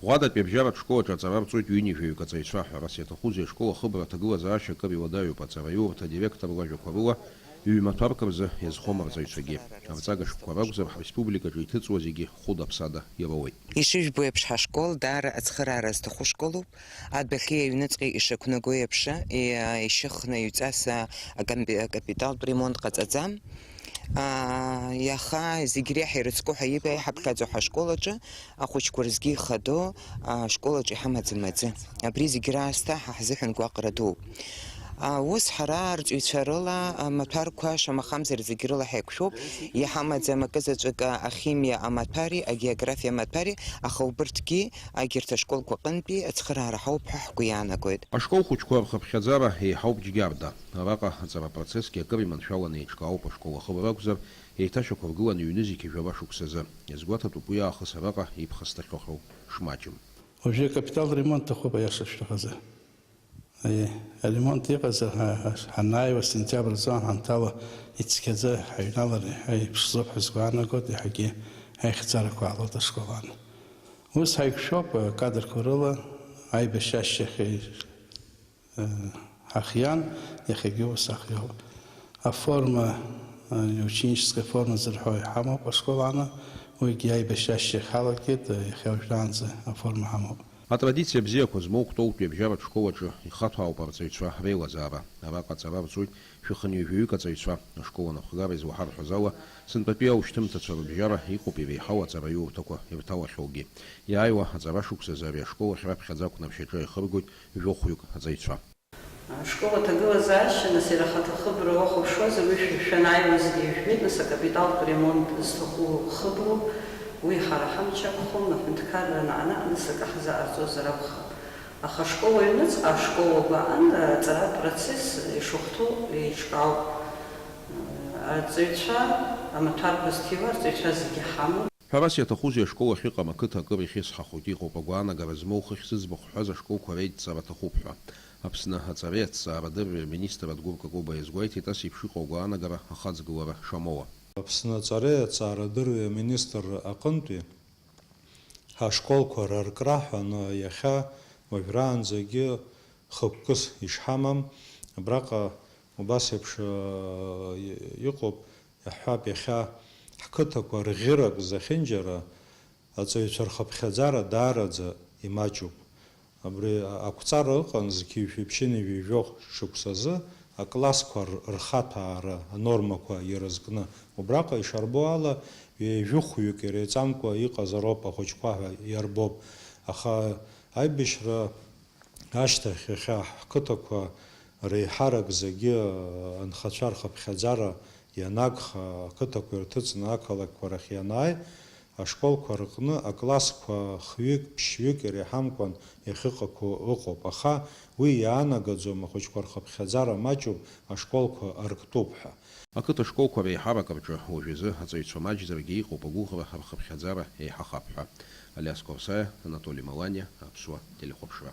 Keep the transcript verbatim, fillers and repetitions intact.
Ӷәадатәи абжьаратә школ аҿы аҵара рҵоит ҩынҩажәаҩык аҵаҩцәа. Ҳәарас иаҭахузеи, ашкол ахыбра аҭагылазаашьа акыр иуадаҩуп, аҵараиурҭа адиректор лажәақәа рыла, ҩ-маҭәарк рзы иазхом арҵаҩцәагьы. Арҵага шықәса ракәзар, ҳреспубликаҿы иҭыҵуа зегьы хәыда-ԥсада ироуеит. Ишыжәбо еиԥш, ҳашкол даара ацхыраара зҭаху школуп. Адәахьы аҩныҵҟа ишақәнаго еиԥш, и-, ишьыхны иҩҵас, а, акапи-, акапиталтә ремонт ҟаҵаӡам. Аа, иаха зегь реиҳа ирыцку ҳәа ииҳәо иҳаԥхьаӡо ҳашкол аҿы ахәыҷқәа рзгьы ихадоу, аа, ашкол аҿы иҳамаӡам аӡы. Абри зегь раасҭа ҳа ҳзыҳәан гәаҟра дууп. Аа, ус ҳара арҵаҩцәа рыла, амаҭәарқәа шамахамзар зегь рыла ҳаиқәшәоуп, иҳамаӡам акы заҵәык ахимиа амаҭәари, агеографиа амаҭәари, аха убырҭгьы егьырҭ ашколқәа рҟынтәи ацхыраара ҳауп ҳәа ҳгәы иаанагоит. Ашкол хәыҷқәа рхыԥхьаӡара еиҳауп Џьгьарда. Араҟа аҵара процессгьы акыр иманшәаланы еиҿкаауп, ашкол ахыбра акәзар, еиҭашьақәыргылан ҩ-нызқьи жәаба шықәсазы. Иазгәаҭатәуп уи аахыс араҟа иԥхасҭахьоу шмаҷым. Уажәы акапитал ремонт аҭахуп, аиаша шәҳәахазы. Аиеи, аремонт иҟазар, ҳа, ҳа, ҳанааиуа, сентиабр азы ҳанҭала, ицқьаӡа ҳаҩналар еиҳа иԥшӡоуп ҳәа сгәы аанагоит, еиҳагьы аихьӡарақәа аалоит ашкол аан. Ус ҳаиқәшәоуп, акадрқәа рыла, аибашьра ашьҭахь, э, ҳахиан, иахьагьы ус ҳахиоуп. Аформа, э, ученическая форма зырҳәо иҳамоуп ашкол аан, уигьы аибашьра ашьҭахь ҳалагеит, э, иахьа уажәраанӡа аформа ҳамоуп. Атрадициа бзиақәа змоу Кәтолтәи абжьаратә школ аҿы ихаҭәаауп арҵаҩцәа реилазаара. Араҟа аҵара рҵоит шәахынҩажәаҩык аҵаҩцәа. Ашкол анапхгара излаҳарҳәаз ала, сынтәатәи аушьҭымҭацәа рыбжьара иҟоуп иреиҳау аҵараиурҭақәа ирҭалахьоугьы. Иааиуа аҵара шықәсазы ари ашкол ахь раԥхьаӡа ақәнаршьаҿа иахыргоит жәохәҩык аҵаҩцәа. Ашкол аҭагылазаашьа, нас, иара ахаҭа ахыбра уахәаԥшуазар, уи шәа-, шәанааиуазгьы ижәбеит, нас, акапиталтә ремонт зҭаху хыброуп, уи ҳара ҳамч ақәхом, аҳәынҭқарра ананаҳ, нас, акы ҳзаҟарҵозар акәхап. Аха ашкол аҩныҵҟа, ашкол уагәаан, аҵаратә процесс ишахәҭоу еиҿкаауп. Арҵаҩцәа амаҭәарқәа зҭиуа арҵаҩцәа зегьы ҳамоуп. Ҳәарас иаҭахузеи, ашкол ахьыҟам ақыҭа акыр ихьысҳахоит, иҟоуп агәаанагара змоу хыхь зыӡбахә ҳҳәаз ашколқәа реидҵара аҭахуп ҳәа. Аԥсны аҵареи аҭҵаарадырреи аминистрратә гәыԥ Кокоба иазгәеиҭеит ас еиԥш иҟоу агәаанагара ахаҵгылара шамоуа. Аԥсны аҵареи аҵаарадырреи аминистрра аҟынтәи ҳашколқәа раркра ҳәа аны иахьа уажәраанӡагьы хықәкыс ишҳамам, абраҟа убас еиԥш, ы, иҟоуп, иаҳҳәап, иахьа ҳқыҭақәа рӷьырак зехьынџьара аҵаҩцәа рхыԥхьаӡара даараӡа имаҷуп. Абри ақәҵара ыҟан зқьи жәшәи ԥшьынҩажәи жәохә шықәсазы аклассқәа р-, рхаҭәаара анормақәа ирызкны. Убраҟа ишарбо ала, ҩажәи хәҩык иреиҵамкәа иҟазароуп ахәыҷқәа ҳәа иарбоуп. Аха аибашьра ашьҭахь иахьа ҳқыҭақәа реиҳарак зегьы анхацәа рхыԥхьаӡара ианагха, ақыҭақәа ирҭыҵны ақалақьқәа рахь ианааи, ашколқәа рҟны аклассқәа хҩык, ԥшьҩык иреиҳамкәан иахьыҟақәоу ыҟоуп, аха уи иаанагаӡом ахәыҷқәа рхыԥхьаӡара маҷуп, ашколқәа арктәуп ҳәа. Ақыҭа школқәа реиҳарак рҿы уажәазы аҵаҩцәа маҷзаргьы иҟоуп агәыӷра, рхыԥхьаӡара еиҳахап ҳәа. Алиас Қәарсаиа, Анатоли Маланиа, Аԥсуа телехәаԥшра.